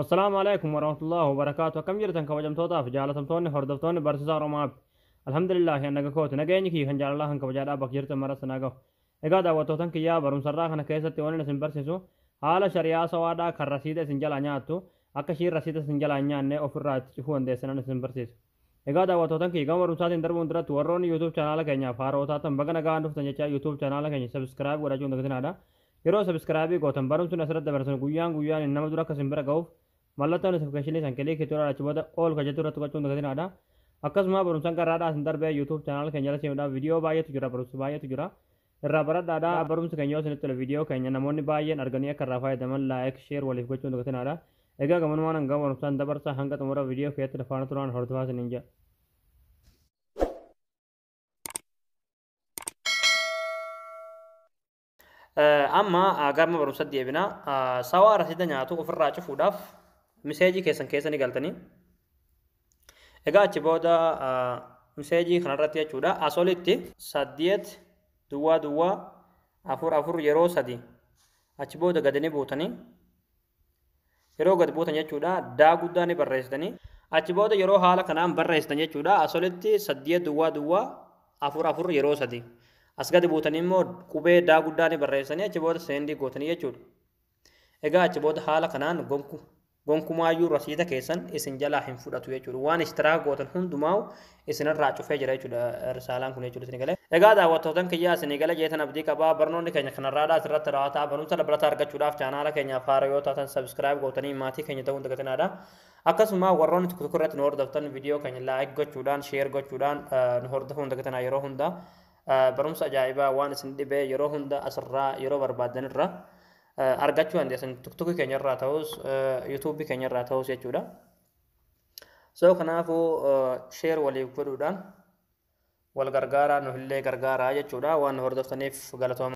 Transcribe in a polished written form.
Assalaamu alaikum warahmatullahi wabarakaatu. Akkam jirtan kabajamtootaaf jaalatamtoonni hordoftoonni barsiisaa Oromoo App. Alhamdulillah, naga kooti. Nageenyi kiyya kan jaalalaa kan kabajaadhaa bakka jirtan maras naa gahu. Egaa daawwattootan kiyyaa, barumsarraa kana keessatti waan isin barsiisu haala shari'aa sawaadhaa kan rasiida isin jalaa nyaattu akka ishiin rasiida isin jalaa hin nyaanne ofirraa itti cufuu dandeessanan isin barsiisa. Egaa daawwattootan kiyya, gama barumsaatiin darbuun duratti warroonni YouTube chaanaala keenyaaf haaroo taatan baga nagaan dhuftan jechaa, YouTube chaanaala keenya subscribe godhachuun dagatinaadha. Yeroo subscribe gootan barumsuun asirratti dabarsan guyyaan guyyaan nama dura akka isin bira gahuuf mallattoo notification san click tola achi booda all kan jettu irratti gochuun dagatinaadha. Akkasuma barumsaan garraadhaa isin darbee YouTube chaanaala keenya jala seenuudhaaf viidiyoo baay'eetu jira, barumsa baay'eetu jira. Irraa baradhaadha. Barumsi keenya yoo isinitti tole viidiyoo keenya namoonni baay'een arganii akka irraa fayyadaman like, share waliif gochuun dagatinaadha. Egaa gamanumaan hanga barumsaan dabarsa, hanga xumura viidiyoo keessatti lafaana turaan hordofaa isiniin jedha. Amma gama barumsatti deebina. Sawaa rasiida nyaatu ofirraa cufuudhaaf miseejii keessan keessa ni galtanii. Egaa achi booda miseejii kanarratti jechuudha. As olitti 8 duwwaa duwwaa 4 4 yeroo 3, achi booda gadi ni buutanii. Yeroo gadi buutan jechuudha, daa guddaa ni barreessitanii. Achi booda yeroo haala kanaan barreessitan jechuudha, as olitti 8 duwwaa duwwaa 4 4 yeroo 3. As gadi buutanii immoo qubee daa guddaa ni barreessanii, achi booda send gootanii jechuudha. Egaa achi booda haala kanaan gonkumaayyuu rasiida keessan isin jalaa hin fudhatu jechuudha. Waan ishtiraa gootan hundumaa isinirraa cufee jira jechuudha risaalaan kun jechuudha, isin galee. Egaa daawwattootan kiyyaa, isinii gala jeetan abdii qabaa. Barnoonni keenya kanarraadhaa asirratti raawwataa. Barumsa dabalataa argachuudhaaf chaanaala keenyaaf haara yoo taatan subscribe gootanii maatii keenya ta'uun dagatinaadha. Akkasuma warroonni tokko tokko irratti nu hordoftan viidiyoo keenya like gochuudhaan, share gochuudhaan nu hordofuun dagatinaa. Yeroo hunda barumsa ajaa'ibaa waan isin dhibee yeroo hunda asirraa yeroo barbaaddanirra argachuu dandeessan, TikTokii keenya irraa ta'us, YouTubeii keenya irraa ta'us jechuudha. So kanaafuu share waliif godhuudhaan wal gargaaraa, nu illee gargaaraa jechuudha. Waan nu hordoftaniif galatooma.